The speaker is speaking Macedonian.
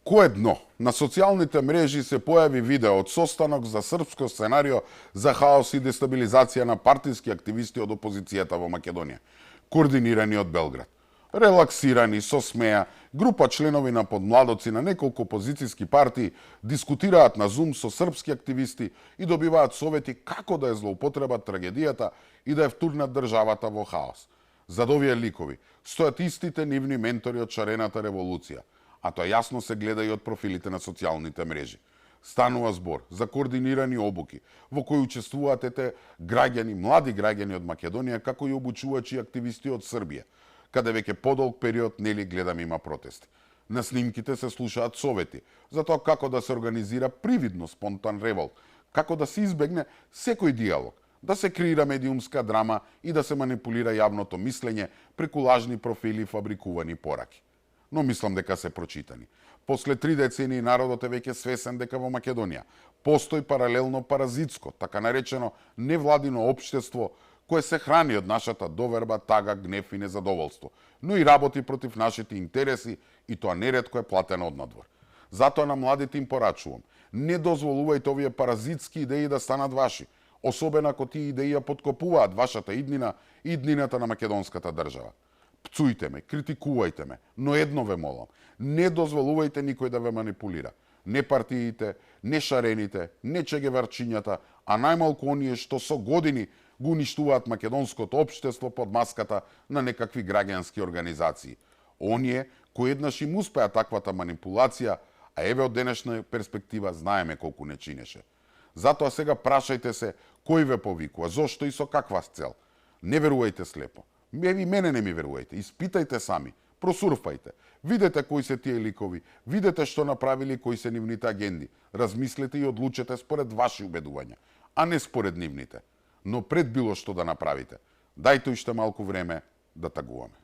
Кое дно? На социјалните мрежи се појави видео од состанок за српско сценарио за хаос и дестабилизација на партиски активисти од опозицијата во Македонија, координирани од Белград. Релаксирани, со смеа, група членови на подмладоци на неколку опозицијски партии дискутираат на Зум со српски активисти и добиваат совети како да ја злоупотребат трагедијата и да ја втурнат државата во хаос. Зад овие ликови стојат истите нивни ментори од шарената револуција, а тоа јасно се гледа и од профилите на социјалните мрежи. Станува збор за координирани обуки, во кои учествуваат граѓани, млади граѓани од Македонија, како и обучувачи и активисти од Србија, каде веќе подолг период нели гледам има протести. На снимките се слушаат совети за тоа како да се организира привидно спонтан револт, како да се избегне секој диалог, да се креира медиумска драма и да се манипулира јавното мислење преку лажни профили и фабрикувани пораки. Но мислам дека се прочитани. После 3 децении народот е веќе свесен дека во Македонија постои паралелно паразитско, така наречено невладино општество, кое се храни од нашата доверба, тага, гнев и незадоволство, но и работи против нашите интереси и тоа неретко е платено од надвор. Затоа на младите им порачувам, не дозволувајте овие паразитски идеи да станат ваши, особено ако тие идеи ја поткопуваат вашата иднина и иднината на македонската држава. Пцујте ме, критикувајте ме, но едно ве молам, не дозволувајте никој да ве манипулира. Не партиите, не шарените, не чегеварчињата, а најмалку оние што со години го уништуваат македонското општество под маската на некакви граѓански организации. Оние кои еднаш им успеа таквата манипулација, а еве од денешна перспектива знаеме колку не чинеше. Затоа сега прашајте се кој ве повикува, зошто и со каква цел. Не верувајте слепо. Еви мене не ми верувајте, испитајте сами, просурфајте, видете кои се тие ликови, видете што направили кои се нивните агенди, размислете и одлучете според ваши убедувања, а не според нивните. Но пред било што да направите, дајте уште малку време да тагуваме.